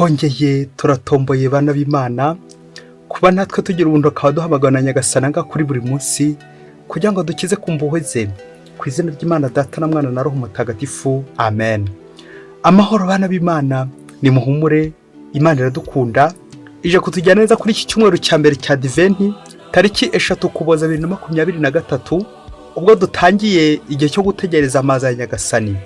Twongeye turatomboye, bana b'Imana, kuba natwe tugira ubuntu akaba duhamagara na Nyagasani anga kuri buri munsi kugira ngo dukize ku mpuhwe ze. Ku izina ry'Imana Data na Mwana na Roho Mutagatifu, amen. Amahoro, bana b'Imana, nimuhumure. Imana iradukunda, ije kutujyana neza kuri iki cyumweru cya mbere cya Adiventi, tariki 3 Ukuboza 2023, ubwo dutangiye igihe cyo gutegereza amazi ya Nyagasani.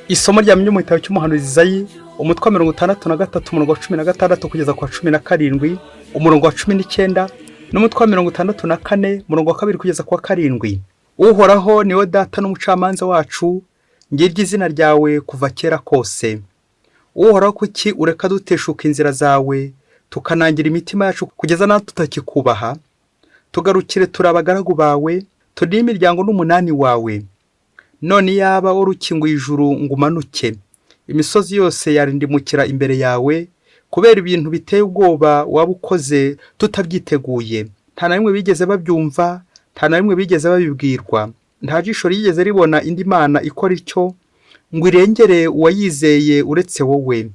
Isomo rya mu gitabo cy'umuhanuzi Izayi, umutwe wa 63, umurongo wa 16 kugeza ku wa 17, umurongo wa 19, n'umutwe wa 64, umurongo wa 2 kugeza ku wa 7. Uhoraho niwe Data n'umucamanza wacu, ngiryo izina ryawe kuva kera kose. Uhoraho, kuki ureka duteshuka inzira zawe, tukanangira imitima yacu kugeza n'aho tutakikubaha? Tugarukire, turi abagaragu bawe, turi imiryango n'umunani wawe. None iyaba wari ukinguye ijuru ngo umanuke, imisozi yose yarindimukira imbere yawe, kubera ibintu biteye ubwoba waba ukoze tutabyiteguye. Nta na rimwe bigeze babyumva, nta na rimwe bigeze babibwirwa, nta jisho ryigeze ribona indi mana ikora ityo ngo irengere uwayizeye uretse wowe.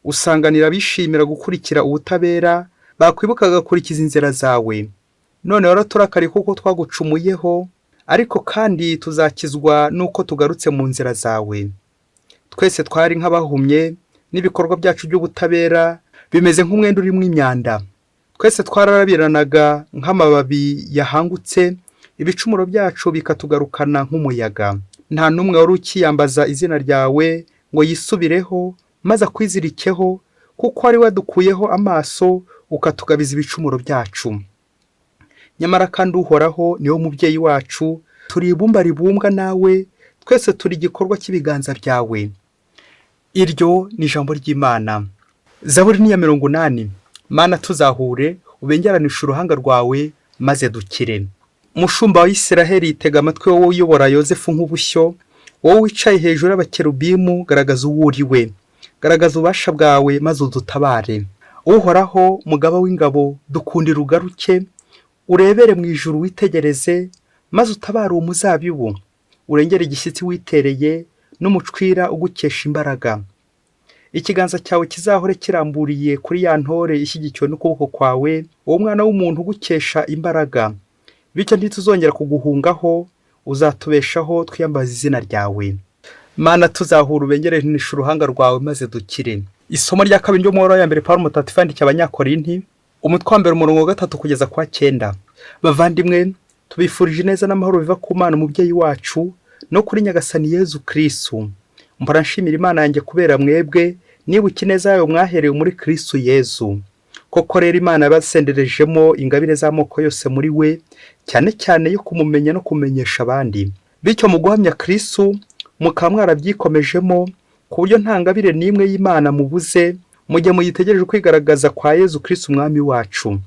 Usanganira abishimira gukurikira ubutabera, bakwibuka bagakurikiza inzira zawe. None waraturakariye kuko twagucumuyeho, ariko kandi tuzakizwa nuko tugarutse mu nzira zawe. Twese twari nk'abahumye, n'ibikorwa byacu by'ubutabera bimeze nk'umwenda urimo imyanda. Twese twararabiranaga nk'amababi yahangutse, ibicumuro byacu bikatugarukana nk'umuyaga. Nta n'umwe wari ukiyambaza izina ryawe ngo yisubireho maze akwizirikeho, kuko wari wadukuyeho amaso, ukatugabiza ibicumuro byacu. Nyamara kandi Uhoraho niwe mubyeyi wacu, turi ibumba ribumbwa nawe, twese turi igikorwa cy'ibiganza byawe. Iryo ni ijambo ry'Imana. Zaburi ni iya 80. Mana, tuzahure, ubengeranishe uruhanga rwawe maze dukire. Mushumba wa Isiraheli, tega amatwi, wowe uyobora Yozefu nk'ubushyo, wowe wicaye hejuru y'abakerubimu, garagaza uwo uri we, garagaza ububasha bwawe maze udutabare. Uhoraho mugaba w'ingabo, dukundira ugaruke, urebere mu ijuru witegereze, maze utabare uwo muzabibu, urengere igishyitsi witereye n'umucwira ugukesha imbaraga. Ikiganza cyawe kizahore kiramburiye kuri ya ntore ishyigikiwe n'ukuboko kwawe, uwo mwana w'umuntu ugukesha imbaraga. Bityo ntituzongera kuguhungaho, uzatubeshaho twiyambaza izina ryawe. Mana, tuzahura, ubengerenisha uruhanga rwawe maze dukire. Isomo rya kabiri ryo mu ya mbere Pawulo Mutagatifu yandikiye Abanyakorinti, umutwe wa 1, umurongo wa 3 kugeza kwa 9. Bavandimwe, tubifurije neza n'amahoro biva ku Mana umubyeyi wacu no kuri Nyagasani Yezu Kristu. Mpora nshimira Imana yanjye kubera mwebwe, nibuka ineza yayo mwaherewe muri Kristu Yezu. Koko rero Imana yabasenderejemo ingabire z'amoko yose muri we, cyane cyane yo kumumenya no kumenyesha abandi. Bityo mu guhamya Kristu mukaba mwarabyikomejemo, ku buryo nta ngabire n'imwe y'Imana mubuze mu gihe muyitegereje kwigaragaza kwa Yezu Kristu Umwami wacu.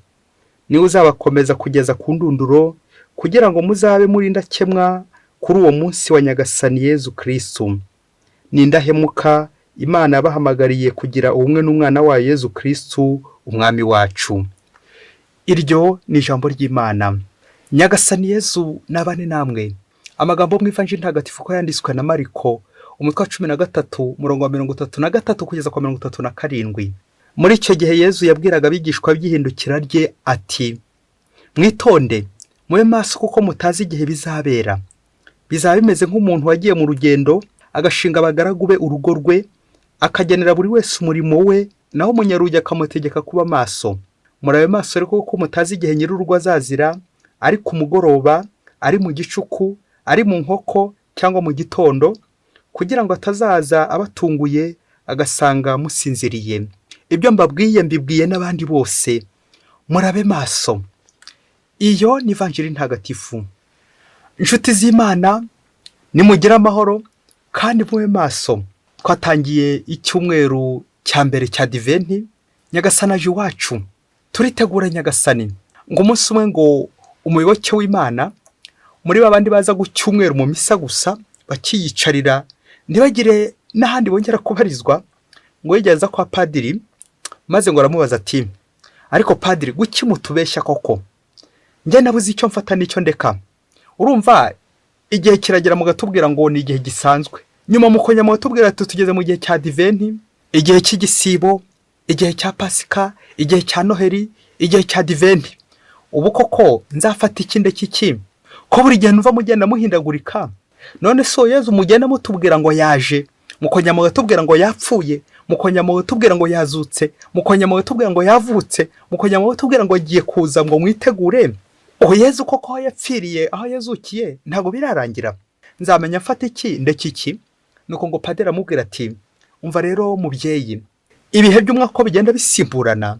Niwe uzabakomeza kugeza ku ndunduro, kugira ngo muzabe muri indakemwa kuri uwo munsi wa Nyagasani Yezu Kristu. Ni indahemuka, Imana yabahamagariye kugira ubumwe n'umwana wayo Yezu Kristu Umwami wacu. Iryo ni ijambo ry'Imana. Nyagasani Yezu nabane namwe. Amagambo mu Ivanjiri ntagatifu ko yanditswe na Mariko, umutwe wa 13, umurongo wa 33 kugeza ku 37. Muri icyo gihe Yezu yabwiraga abigishwa by'ihindukira rye ati: "Mwitonde, mube maso, kuko mutazi igihe bizabera. Bizaba bimeze nk'umuntu wagiye mu rugendo, agashinga abagaragu be urugo rwe, akagenera buri wese umurimo we, naho umunyarugi akamutegeka kuba maso. Murabe maso ariko, kuko mutazi igihe nyir'urugo azazira, ari ku mugoroba, ari mu gicuku, ari mu nkoko cyangwa mu gitondo, kugira ngo atazaza abatunguye agasanga musinziriye. Ibyo mbabwiye mbibwiye n'abandi bose: murabe maso." Iyo ni Ivanjiri ntagatifu. Inshuti z'Imana, nimugire amahoro kandi mube maso. Twatangiye icyumweru cya mbere cya Adiventi. Nyagasani aje iwacu, turitegura Nyagasani. Ngo umunsi umwe ngo umuyoboke w'Imana, muri ba bandi baza ku cyumweru mu misa gusa bakiyicarira, ntibagire n'ahandi bongera kubarizwa, ngo yigeze aza kwa padiri, maze ngo aramubaza ati: "Ariko padiri, guki mutubeshya koko? Njye nabuze icyo mfata n'icyo ndeka. Urumva igihe kiragera mugatubwira ngo ni igihe gisanzwe, nyuma mukongera mugatubwira ati tugeze mu gihe cya Adiventi, igihe cy'igisibo." Igihe cya Pasika, igihe cya Noheli, igihe cya Adventi, ubu koko nzafata iki ndeke iki, ko buri gihe numva mugenda muhindagurika? None se uwo Yezu mugenda mutubwira ngo yaje, mukongera mugatubwira ngo yapfuye, mukongera mugatubwira ngo yazutse, mukongera mugatubwira ngo yavutse, mukongera mugatubwira ngo agiye kuza ngo mwitegure, uwo Yezu koko aho yapfiriye, aho yazukiye, ntabwo birarangira? Nzamenya mfata iki ndeke iki? Nuko ngo padiri aramubwira ati: "Umva rero mubyeyi, ibihe by'umwaka uko bigenda bisimburana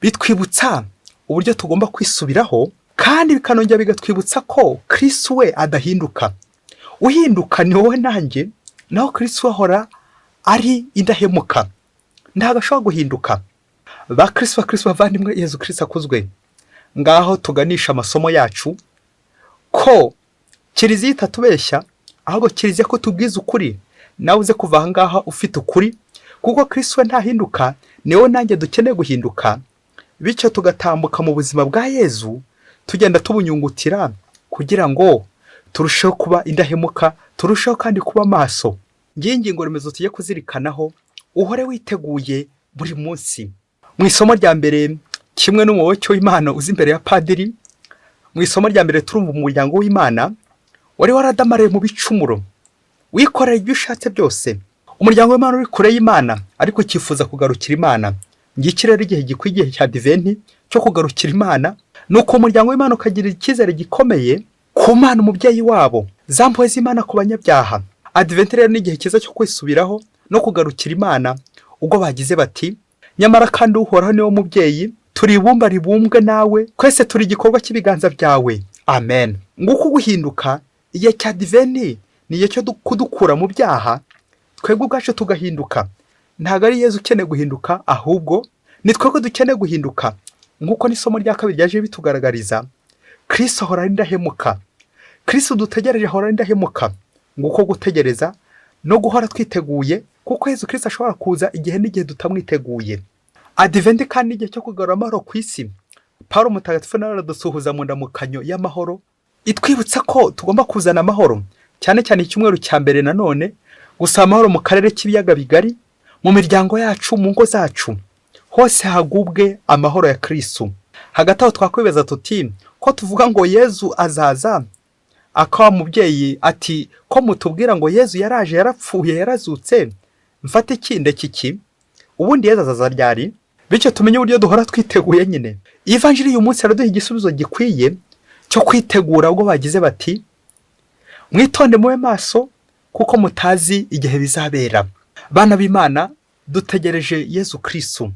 bitwibutsa uburyo tugomba kwisubiraho, kandi bikanongera bigatwibutsa ko Kirisitu we adahinduka. Uhinduka ni wowe nanjye, naho Kirisitu we ahora ari indahemuka, ntabwo ashobora guhinduka." Ba Kirisitu, ba Kirisitu bavandimwe, Yezu Kirisitu akuzwe. Ngaho tuganisha amasomo yacu ko Kiliziya itatubeshya, ahubwo Kiliziya ko tubwiza ukuri. Nawe uze kuva aha ngaha ufite ukuri, kuko Kirisitu we ntahinduka, ni wowe nanjye dukeneye guhinduka, bityo tugatambuka mu buzima bwa Yezu tugenda tubunyungutira kugira ngo turusheho kuba indahemuka, turusheho kandi kuba maso. Ngiyi ingingo remezo tujye kuzirikanaho: uhore witeguye buri munsi. Mu isomo rya mbere, kimwe n'umuyoboke w'Imana uza imbere ya padiri, mu isomo rya mbere turumva umuryango w'Imana wari waradamaraye mu bicumuro, wikorera ibyo ushatse byose. Umuryango w'Imana uri kure y'Imana ariko ukifuza kugarukira Imana. Ngiki rero igihe gikwiye, igihe cya Adventi cyo kugarukira Imana. Ni uko umuryango w'Imana ukagira icyizere gikomeye ku Mana umubyeyi wabo, za mpuhwe z'Imana ku banyabyaha. Adventi rero ni igihe cyiza cyo kwisubiraho no kugarukira Imana, ubwo bagize bati: "Nyamara kandi Uhoraho niwe mubyeyi, turi ibumba ribumbwe nawe, twese turi igikorwa cy'ibiganza byawe. Amen." Nguko guhinduka. Igihe cya Adventi ni igihe cyo kudukura mu byaha, twebwe ubwacu tugahinduka. Ntabwo ari Yezu ukeneye guhinduka, ahubwo ni twebwe dukeneye guhinduka, nk'uko n'isomo rya kabiri ryaje bitugaragariza. Kristo ahora ari indahemuka. Kristo dutegereje ahora ari indahemuka. Nguko gutegereza no guhora twiteguye, kuko Yezu Kristo ashobora kuza igihe n'igihe tutamwiteguye. Adventi kandi igihe cyo kugarura amahoro ku isi. Paul Mutagatifu nawe aradusuhuza mu ndamukanyo y'amahoro, itwibutsa ko tugomba kuzana amahoro, cyane cyane icyumweru cya mbere. Nanone gusaba amahoro mu karere k'Ibiyaga Bigari, mu miryango yacu, mu ngo zacu, hose hagubwe amahoro ya Kristo. Hagati aho twakwibaza tuti: ko tuvuga ngo Yezu azaza, akaba mubyeyi ati: "Ko mutubwira ngo Yezu yaraje, yarapfuye, yarazutse, mfate iki ndeke iki? Ubundi Yezu azaza ryari?" Bityo tumenye uburyo duhora twiteguye nyine. Ivanjiri uyu munsi araduha igisubizo gikwiye cyo kwitegura, ubwo bagize bati: "Mwitonde, mube maso, kuko mutazi igihe bizabera." Bana b'Imana, dutegereje Yezu Kristo.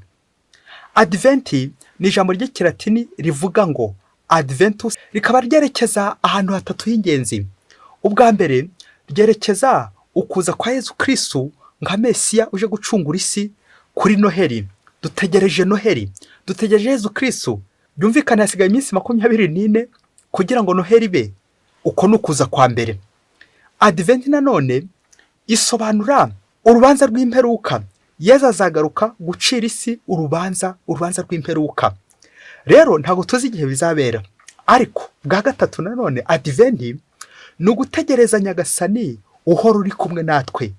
Adventi ni ijambo ry'ikilatini rivuga ngo adventus, rikaba ryerekeza ahantu hatatu h'ingenzi. Ubwa mbere, ryerekeza ukuza kwa Yezu Kristo nka Mesiya uje gucungura isi kuri Noheli. Dutegereje Noheli, dutegereje Yezu Kristo. Byumvikane, hasigaye iminsi 24 kugira ngo Noheli ibe. Uko ni ukuza kwa mbere. Adventi nanone isobanura urubanza rw'imperuka. Yezu azagaruka gucira isi urubanza, urubanza rw'imperuka. Rero ntabwo tuzi igihe bizabera. Ariko bwa gatatu nanone, Adventi ni ugutegereza Nyagasani uhora uri kumwe natwe.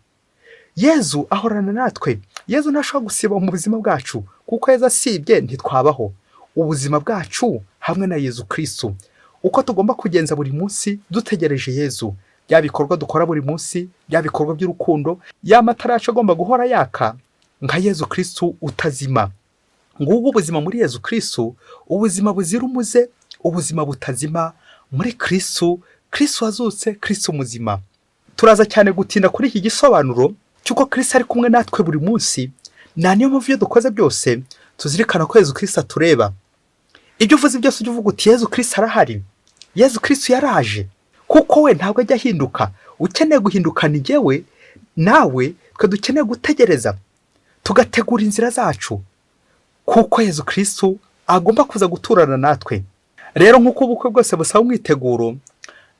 Yezu ahorana natwe. Yezu ntashobora gusiba mu buzima bwacu, kuko Yezu asibye ntitwabaho. Ubuzima bwacu hamwe na Yezu Kristo, uko tugomba kugenza buri munsi dutegereje Yezu, bya bikorwa dukora buri munsi, bya bikorwa by'urukundo, ya matara yacu agomba guhora yaka nka Yezu Kristo utazima. Ngubu ubuzima muri Yezu Kristo, ubuzima buzira umuze, ubuzima butazima muri Kristo, Kristo wazutse, Kristo muzima. Turaza cyane gutinda kuri iki gisobanuro cy'uko Kristo ari kumwe natwe buri munsi. Nta niyo mpamvu iyo dukoze byose tuzirikana ko Yezu Kristo atureba. Ibyo uvuze byose, ujya uvuga uti: "Yezu Kristo arahari, Yezu Kristo yaraje," kuko we ntabwo ajya ahinduka. Ukeneye guhinduka ni jyewe nawe, twe dukeneye gutegereza, tugategura inzira zacu, kuko Yezu Kristo agomba kuza guturana natwe. Rero nk'uko ubukwe bwose busaba umwiteguro,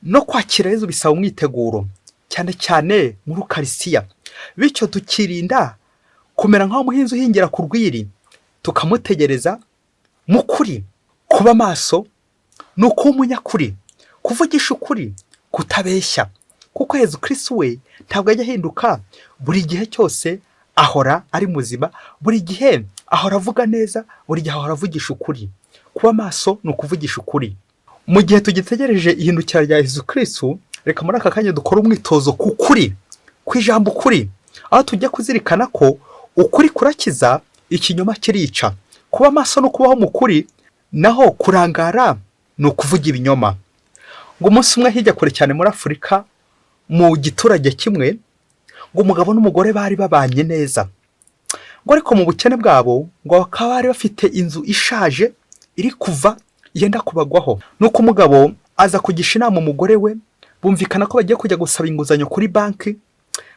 no kwakira Yezu bisaba umwiteguro, cyane cyane muri Ukarisiya. Bityo tukirinda kumera nk'aho umuhinzi uhingira ku rwiri, tukamutegereza mu kuri. Kuba maso ni ukuba umunyakuri, kuvugisha ukuri, kutabeshya, kuko Yezu Kristo we ntabwo ajya ahinduka. Buri gihe cyose ahora ari muzima, buri gihe Ahora avuga neza, buri gihe ahora avugisha ukuri. Kuba maso ni ukuvugisha ukuri. Mu gihe tugitegereje ihindukira rya Yezu Kristu, reka muri aka kanya dukore umwitozo ku kuri, ku ijambo ukuri, aho tujya kuzirikana ko ukuri kurakiza, ikinyoma kirica. Kuba maso no kubaho mu kuri, naho kurangara ni ukuvuga ibinyoma. Ngo umunsi umwe hirya kure cyane muri Afurika, mu giturage kimwe, ngo umugabo n'umugore bari babanye neza, ngo ariko mu bukene bwabo ngo bakaba bari bafite inzu ishaje iri kuva yenda kubagwaho. Nuko umugabo aza kugisha inama umugore we, bumvikana ko bagiye kujya gusaba inguzanyo kuri banki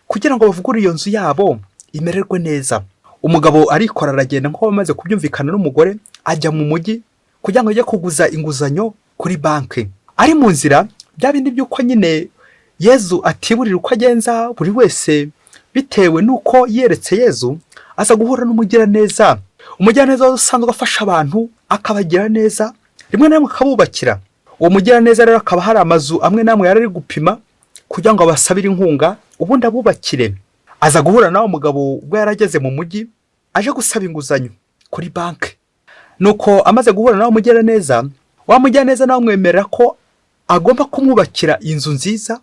kugira ngo bavugure iyo nzu yabo imererwe neza. Umugabo arikora aragenda nk'uko bamaze kubyumvikana n'umugore, ajya mu mujyi kugira ngo ajye kuguza inguzanyo kuri banki. Ari mu nzira, bya bindi by'uko nyine Yezu atiburira uko agenza buri wese bitewe n'uko yeretse Yezu, aza guhura n'umugiraneza. Umugiraneza usanzwe afasha abantu, akabagira neza, rimwe na rimwe akabubakira. Uwo mugiraneza rero akaba hari amazu amwe n'amwe yari ari gupima kugira ngo abasabire inkunga, ubundi abubakire. Aza guhura n'uwo mugabo ubwo yari ageze mu mujyi aje gusaba inguzanyo kuri banki. Nuko amaze guhura n'uwo mugiraneza, wa mugiraneza nawe amwemerera ko agomba kumwubakira inzu nziza,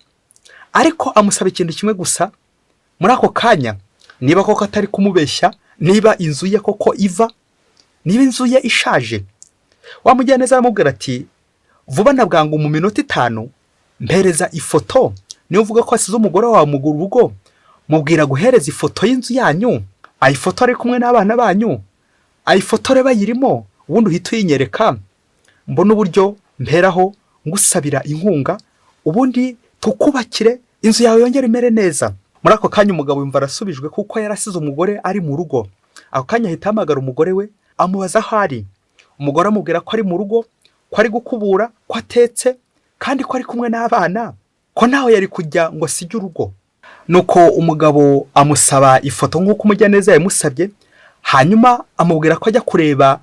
ariko amusaba ikintu kimwe gusa. Muri ako kanya, niba koko atari kumubeshya, niba inzu ye koko iva, niba inzu ye ishaje, wa mugiraneza aramubwira ati: "Vuba na bwangu, mu minota 5, mpereza ifoto. Niba uvuga ko wasize umugore wawe mu rugo, mubwira guhereza ifoto y'inzu yanyu, ayifotore ari kumwe n'abana banyu, ayifotore bayirimo, ubundi uhite uyinyereka, mbone uburyo mperaho ngusabira inkunga, ubundi tukubakire inzu yawe yongere imere neza." Muri ako kanya umugabo yumva arasubijwe, kuko yarasize umugore ari mu rugo. Ako kanya ahita ahamagara umugore we, amubaza aho ari. Umugore amubwira ko ari mu rugo, ko ari gukubura, ko atetse, kandi ko ari kumwe n'abana, ko ntaho yari kujya ngo asige urugo. Nuko umugabo amusaba ifoto nk'uko umugiraneza yamusabye, hanyuma amubwira ko ajya kureba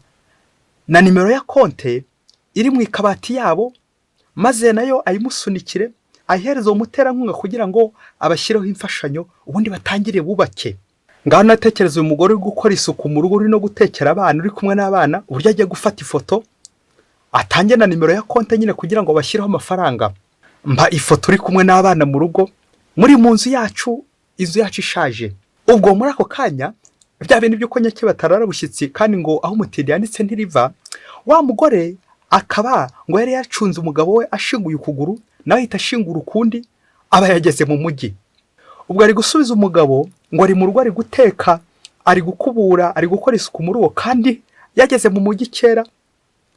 na nimero ya konte iri mu ikabati yabo, maze nayo ayimusunikire, ayihereze uwo muterankunga kugira ngo abashyireho imfashanyo, ubundi batangire bubake. Ngaho natekereza uyu mugore uri gukora isuku mu rugo, uri no gutekera abana, uri kumwe n'abana, uburyo agiye gufata ifoto, atange na nimero ya konte nyine kugira ngo bashyireho amafaranga. Mba ifoto uri kumwe n'abana mu rugo, muri mu nzu yacu, inzu yacu ishaje. Ubwo muri ako kanya, bya bintu by'uko nyake batarara bushyitsi, kandi ngo aho umutindi yanditse ntiriva, wa mugore akaba ngo yari yacunze umugabo we ashinguye ukuguru, nawe ahita ashingura ukundi, aba yageze mu mujyi. Ubwo ari gusubiza umugabo ngo ari mu rugo, ari guteka, ari gukubura, ari gukora isuku mu rugo, kandi yageze mu mujyi kera.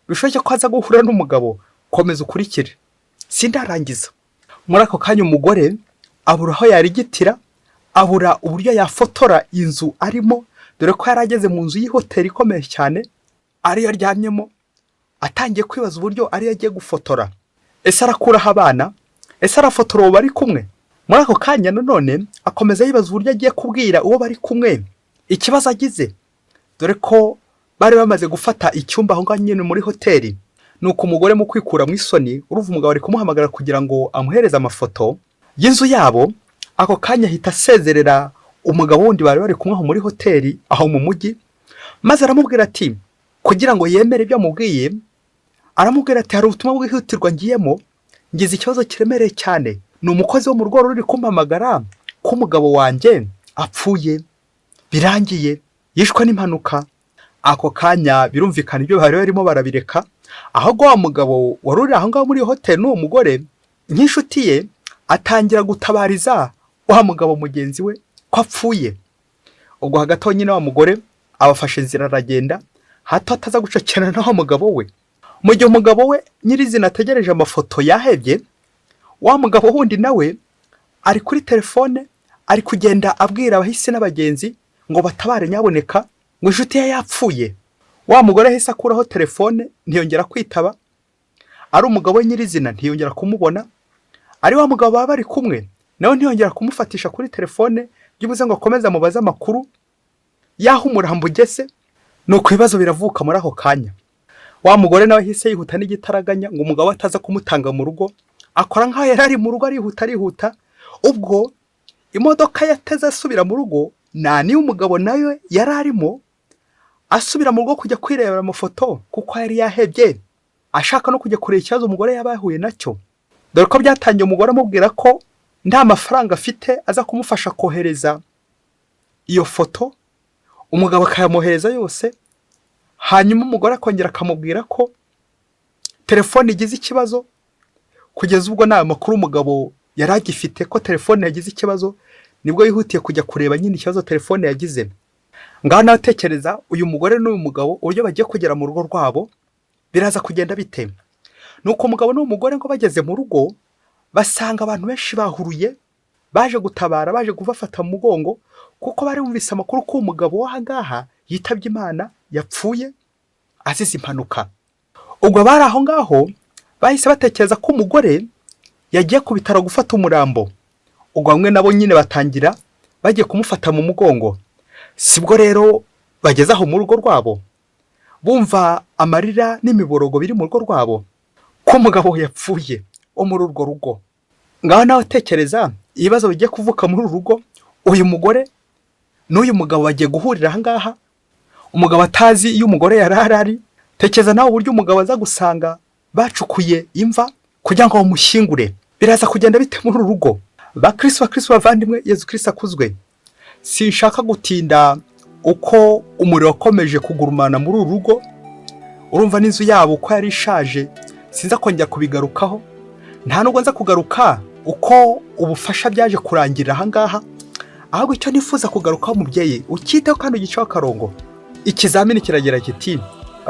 Bishoboke ko aza guhura n'umugabo. Komeza ukurikire, sindarangiza. Muri ako kanya umugore abura aho yarigitira, abura uburyo yafotora inzu arimo, dore ko yari ageze mu nzu y'ihoteli ikomeye cyane ariyo aryamyemo. Atangiye kwibaza uburyo ariyo agiye gufotora. Ese arakuraho abana? Ese arafotora uwo bari kumwe? Muri ako kanya nanone akomeza yibaza uburyo agiye kubwira uwo bari kumwe ikibazo agize, dore ko bari bamaze gufata icyumba aho ngaho nyine muri hoteli. Nuko umugore mu kwikura mu isoni, urumva umugabo ari kumuhamagara kugira ngo amuhereze amafoto y'inzu yabo, ako kanya ahita asezerera umugabo wundi bari bari kumwe aho muri hoteli aho mu mujyi, maze aramubwira ati, kugira ngo yemere ibyo amubwiye, aramubwira ati: "Hari ubutumwa bwihutirwa ngiyemo, ngize ikibazo kiremereye cyane, ni umukozi wo mu rugo ruri kumpamagara ko umugabo wanjye apfuye, birangiye, yishwe n'impanuka." Ako kanya birumvikana ibyo bari barimo barabireka, ahubwo wa mugabo wari uri aho ngaho muri iyo hoteli n'uwo mugore nk'inshuti ye atangira gutabariza wa mugabo mugenzi we ko apfuye. Ubwo hagati aho nyine wa mugore abafashe inzira aragenda, hato ataza gucakirana na wa mugabo we. Mu gihe umugabo we nyirizina ategereje amafoto yahebye, wa mugabo wundi nawe ari kuri telefone, ari kugenda abwira abahisi n'abagenzi ngo batabare nyaboneka, ngo inshuti ye yapfuye. Wa mugore ahise akuraho telefone, ntiyongera kwitaba. Ari umugabo we nyirizina ntiyongera kumubona, ari wa mugabo baba bari kumwe nawe ntiyongera kumufatisha kuri telefone byibuze ngo akomeze amubaze amakuru y'aho umurambo ugeze. Nuko ibibazo biravuka muri ako kanya. Wa mugore nawe ahise yihuta n'igitaraganya ngo umugabo ataza kumutanga mu rugo, akora nk'aho yari ari mu rugo, arihuta arihuta. Ubwo imodoka yateze asubira mu rugo nta niyo umugabo nayo yari arimo. Asubira mu rugo kujya kwirebera amafoto, kuko yari yahebye, ashaka no kujya kureba ikibazo umugore yaba yahuye nacyo, dore ko byatangiye umugore amubwira ko nta mafaranga afite aza kumufasha kohereza iyo foto, umugabo akayamwohereza yose. Hanyuma umugore akongera akamubwira ko telefone igize ikibazo, kugeza ubwo nta makuru umugabo yari agifite ko telefone yagize ikibazo. Nibwo yihutiye kujya kureba nyine ikibazo telefone yagize. Ngaho nawe tekereza uyu mugore n'uyu mugabo, uburyo bagiye kugera mu rugo rwabo, biraza kugenda bite? Nuko umugabo n'uwo mugore ngo bageze mu rugo, basanga abantu benshi bahuruye, baje gutabara, baje kubafata mu mugongo, kuko bari bumvise amakuru ko umugabo w'aha ngaha yitabye Imana, yapfuye azize impanuka. Ubwo bari aho ngaho bahise batekereza ko umugore yagiye ku bitaro gufata umurambo. Ubwo bamwe nabo nyine batangira bagiye kumufata mu mugongo. Sibwo rero bageze aho mu rugo rwabo, bumva amarira n'imiborogo biri mu rugo rwabo, ko umugabo yapfuye wo muri urwo rugo. Ngaho nawe tekereza ibibazo bigiye kuvuka muri uru rugo. Uyu mugore n'uyu mugabo bagiye guhurira aha ngaha, umugabo atazi iyo umugore yari ari. Tekereza nawe uburyo umugabo aza gusanga bacukuye imva kugira ngo bamushyingure. Biraza kugenda bite muri uru rugo? Bakristo, bakristo bavandimwe, Yezu Kristo akuzwe. Sinshaka gutinda uko umuriro wakomeje kugurumana muri uru rugo. Urumva n'inzu yabo uko yari ishaje, sinza kongera kubigarukaho. Nta nubwo nza kugaruka uko ubufasha byaje kurangirira aha ngaha. Ahubwo icyo nifuza kugarukaho, mubyeyi, ukiteho kandi ugiceho akarongo. Ikizamini kiragira kiti: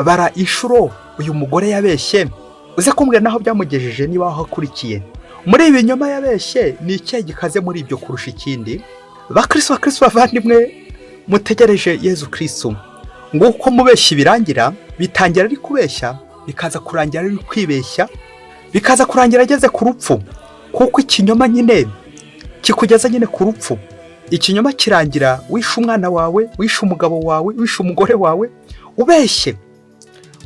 bara inshuro uyu mugore yabeshye, uze kumbwira naho byamugejeje niba wahakurikiye. Muri ibi binyoma yabeshye, ni ikihe gikaze muri ibyo kurusha ikindi? Bakristo, bakristo bavandimwe mutegereje Yezu Kristo, nguko mubeshya birangira. Bitangira ari kubeshya, bikaza kurangira ari kwibeshya, bikaza kurangira ageze ku rupfu, kuko ikinyoma nyine kikugeza nyine ku rupfu. Ikinyoma kirangira wishe umwana wawe, wishe umugabo wawe, wishe umugore wawe, ubeshye.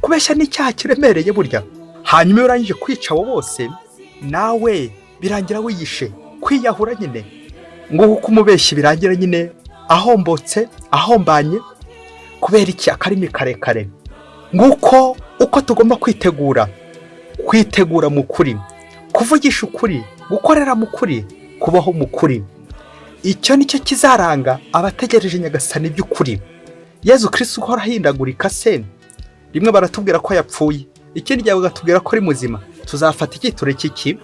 Kubeshya ni icyaha kiremereye burya. Hanyuma iyo urangije kwica abo bose, nawe birangira wiyishe, kwiyahura nyine. Nguko uko umubeshyi birangira nyine ahombotse, ahombanye. Kubera iki? Akarimi karekare. Nguko uko tugomba kwitegura, kwitegura mu kuri, kuvugisha ukuri, gukorera mu kuri, kubaho mu kuri. Icyo nicyo kizaranga abategereje Nyagasani by'ukuri. Yezu Kristo uhora ahindagurika se, rimwe baratubwira ko yapfuye, ikindi gihe bagatubwira ko ari muzima, tuzafata iki, tureke iki?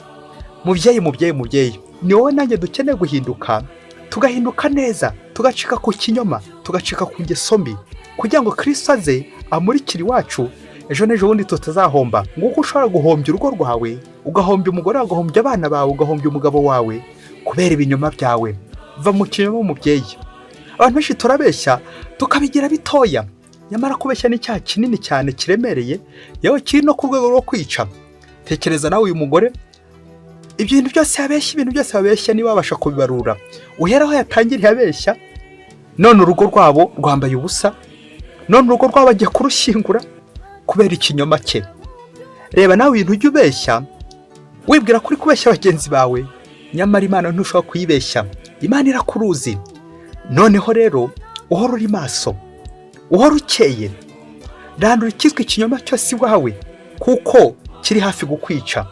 Mubyeyi, mubyeyi, mubyeyi, ni wowe nanjye dukeneye guhinduka, tugahinduka neza, tugacika ku kinyoma, tugacika ku ngeso mbi, kugira ngo Kristo aze amurikire iwacu, ejo n'ejo bundi tutazahomba. Nguko ushobora guhombya urugo rwawe, ugahombya umugore wawe, ugahombya abana bawe, ugahombya umugabo wawe kubera ibinyoma byawe. Va mu kinyoma, mubyeyi. Abantu benshi turabeshya tukabigira bitoya, nyamara kubeshya ni icyaha kinini cyane kiremereye, yewe kiri no ku rwego rwo kwica. Tekereza nawe uyu mugore, ibyo bintu byose yabeshya, ibintu byose babeshya, niba wabasha kubibarura uhera aho yatangiriye abeshya. None urugo rwabo rwambaye ubusa, none urugo rwabo bagiye kurushyingura kubera ikinyoma cye. Reba nawe ibintu ujya ubeshya, wibwira ko uri kubeshya bagenzi bawe, nyamara Imana ntushobora kuyibeshya. Imana irakuruzi. Noneho rero uhora uri maso, uhora ukeye, randura ikitwa ikinyoma cyose iwawe, kuko kiri hafi gukwica.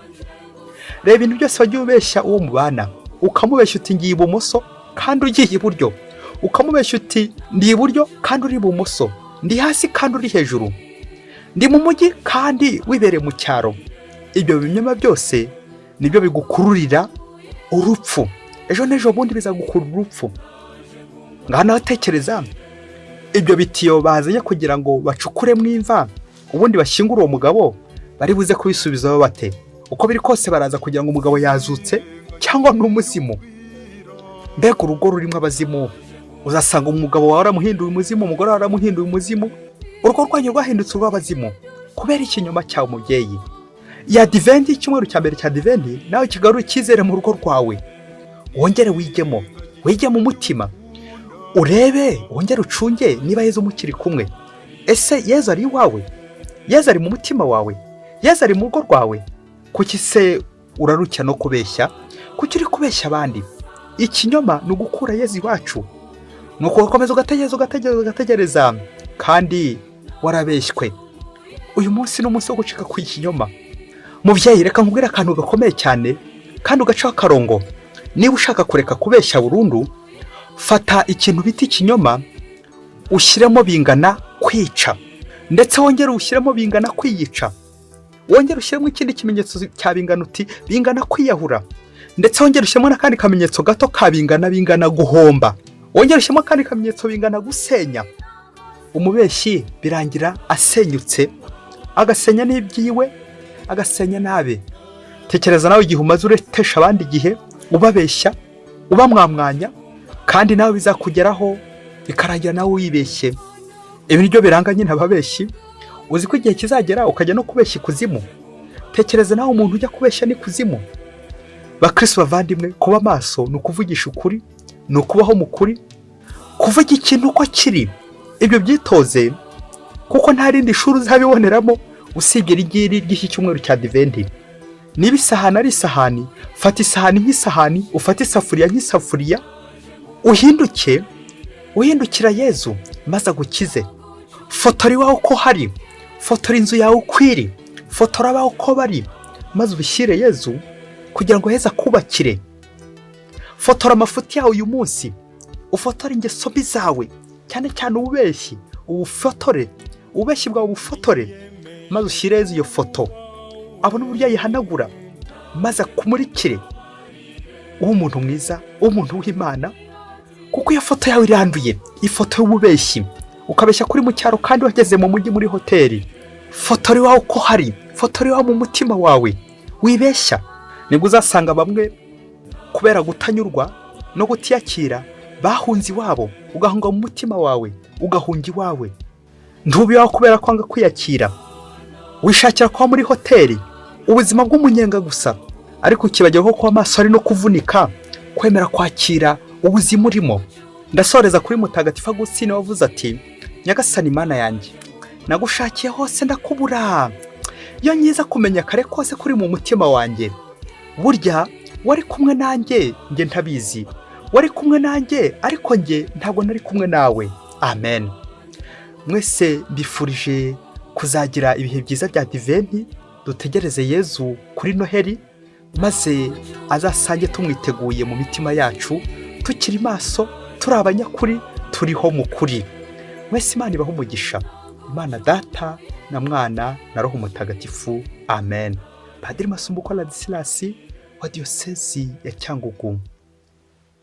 Reba ibintu byose wagiye ubeshya uwo mubana, ukamubeshya uti ngiye ibumoso kandi ugiye iburyo, ukamubeshya uti ndi iburyo kandi uri ibumoso, ndi hasi kandi uri hejuru, ndi mu mujyi kandi wibereye mu cyaro. Ibyo binyoma byose nibyo bigukururira urupfu. Ejo n'ejo bundi bizagukurura urupfu. Ngaho nawe tekereza ibyo bitiyo bazanye kugira ngo bacukuremo imva, ubundi bashyingure uwo mugabo, bari buze kubisubizaho bate? Uko biri kose baraza kugira ngo umugabo yazutse cyangwa ni umuzimu. Mbega urugo rurimo abazimu! Uzasanga umugabo wawe waramuhinduye umuzimu, umugore wawe waramuhinduye umuzimu, urugo rwanyu rwahindutse urw'abazimu kubera ikinyoma cyawe. Mubyeyi, ya Adiventi, icyumweru cya mbere cya Adiventi, nawe kigarura icyizere mu rugo rwawe. Wongere wigemo, wige mu mutima, urebe, wongere ucunge niba Yezu mukiri kumwe. Ese Yezu ari iwawe? Yezu ari mu mutima wawe? Yezu ari mu rugo rwawe? Kuki se urarushya no kubeshya? Kuki uri kubeshya abandi? Ikinyoma ni ugukura Yezu iwacu, ni ugukomeza ugategereza, ugategereza, ugategereza kandi. Warabeshywe. Uyu munsi ni umunsi wo gucika ku ikinyoma. Mubyeyi, reka nkubwire akantu gakomeye cyane kandi ugacaho akarongo. Niba ushaka kureka kubeshya burundu, fata ikintu bita ikinyoma, ushyiremo bingana kwica, ndetse wongere ushyiremo bingana kwiyica, wongere ushyiremo ikindi kimenyetso cya bingana, uti bingana kwiyahura, ndetse wongere ushyiremo n'akandi kamenyetso gato ka bingana, bingana guhomba, wongere ushyiremo akandi kamenyetso bingana gusenya. Umubeshyi birangira asenyutse, agasenya n'ibyiwe, agasenya n'abe. Tekereza nawe igihe umaze uretesha abandi igihe, ubabeshya, ubamwamwanya, kandi nawe bizakugeraho bikarangira nawe wibeshye. Ibi nibyo biranga nyine ababeshyi. Uzi ko igihe kizagera ukajya no kubeshya ikuzimu? Tekereza nawe umuntu ujya kubeshya n'ikuzimu. Bakristo bavandimwe, kuba maso ni ukuvugisha ukuri, ni ukubaho mu kuri, kuvuga ikintu uko kiri. Ibyo byitoze, kuko nta rindi shuri uzabiboneramo usibye iri ngiri ry'iki cyumweru cya Adventi. Niba isahani ari isahani, fata isahani nk'isahani, ufate isafuriya nk'isafuriya, uhinduke uhindukira Yezu maze agukize. Fotora iwawe uko hari, fotora inzu yawe uko iri, fotora abawe uko bari, maze ubishyire Yezu kugira ngo heza akubakire. Fotora amafuti yawe uyu munsi, ufotore ingeso mbi zawe, cyane cyane ububeshyi, ubufotore, ububeshyi bwawe ubufotore, maze ushyire Yezu iyo foto, abone uburyo ayihanagura, maze akumurikire, ube umuntu mwiza, ube umuntu w'Imana. Kuko iyo foto yawe iranduye, ifoto y'ububeshyi, ukabeshya kuri mu cyaro kandi wageze mu mujyi muri hoteli. Fotora iwawe uko hari, fotora iwawe mu mutima wawe, wibeshya. Nibwo uzasanga bamwe kubera gutanyurwa no kutiyakira bahunze iwabo. Ugahunga mu mutima wawe, ugahunga iwawe, ntube iwawe kubera kwanga kwiyakira. Wishakira kuba muri hoteli, ubuzima bw'umunyenga gusa, ariko ukibagirwa ko kuba maso ari no kuvunika, kwemera kwakira ubuzima urimo. Ndasoreza kuri Mutagatifu Agusitini wavuze ati: "Nyagasani Imana yanjye, nagushakiye hose ndakubura. Iyo nyiza kumenya kare kose kuri mu mutima wanjye, burya wari kumwe nanjye njye ntabizi, wari kumwe nanjye ariko njye ntabwo nari kumwe nawe." Amen. Mwese mbifurije kuzagira ibihe byiza bya Adventi. Dutegereze Yezu kuri Noheli, maze azasange tumwiteguye mu mitima yacu, tukiri maso, turi abanyakuri, turiho mu kuri. Mwese Imana ibahe umugisha, Imana Data na Mwana na Roho Mutagatifu. Amen. Padiri Masumbuko Ladislas wa Diyosezi ya Cyangugu.